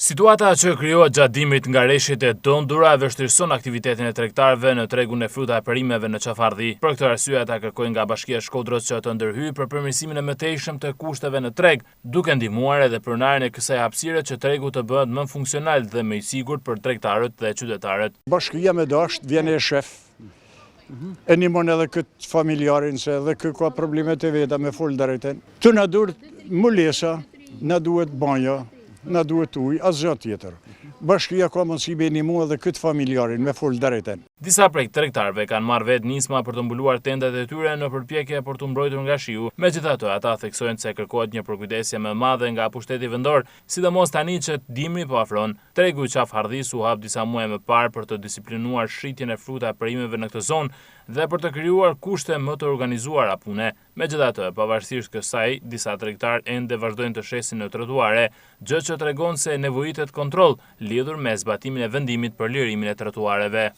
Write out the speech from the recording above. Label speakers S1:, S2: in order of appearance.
S1: Situata që krijohet gjatë dimrit nga reshjet e dendura e vështirëson aktivitetin e tregtarëve në tregun e fruta e perimeve në Qafë Hardhi. Për këtë arsye ata kërkojnë nga Bashkia e Shkodrës që të ndërhyjë për përmirësimin e mëtejshëm të kushteve në treg, duke ndihmuar edhe pronarin e kësaj hapësire që tregu të bëhet më funksional dhe më i sigurt për tregtarët dhe qytetarët.
S2: Bashkia me dasht vjen e shef e nimon edhe këtë familjarin se edhe ky ka problemet e veta me fol drejtën. Të na duhet mbulesa, na duhet banjo, na duhet ujë, asgjë tjetër. Bashkia ka mundësi me nimu edhe këtë familjarin me fol drejtën.
S1: Disa prej tregtarëve kanë marrë vetë nisma për të mbuluar tendat e tyre në përpjekje për t'u mbrojtur nga shiu. Megjithatë, ata theksojnë se kërkohet një përkujdesje më e madhe nga pushteti vendor, sidomos tani që dimri po afron. Tregu i Qafë Hardhisë u hap disa muaj më parë për të disiplinuar shitjen e fruta e perimeve në këtë zonë dhe për të krijuar kushte më të organizuara pune. Megjithatë, pavarësisht kësaj, disa tregtarë ende vazhdojnë të shesin në trotuare, gjë që tregon se nevojitet kontroll lidhur me zbatimin e vendimit për lirimin e trotuareve.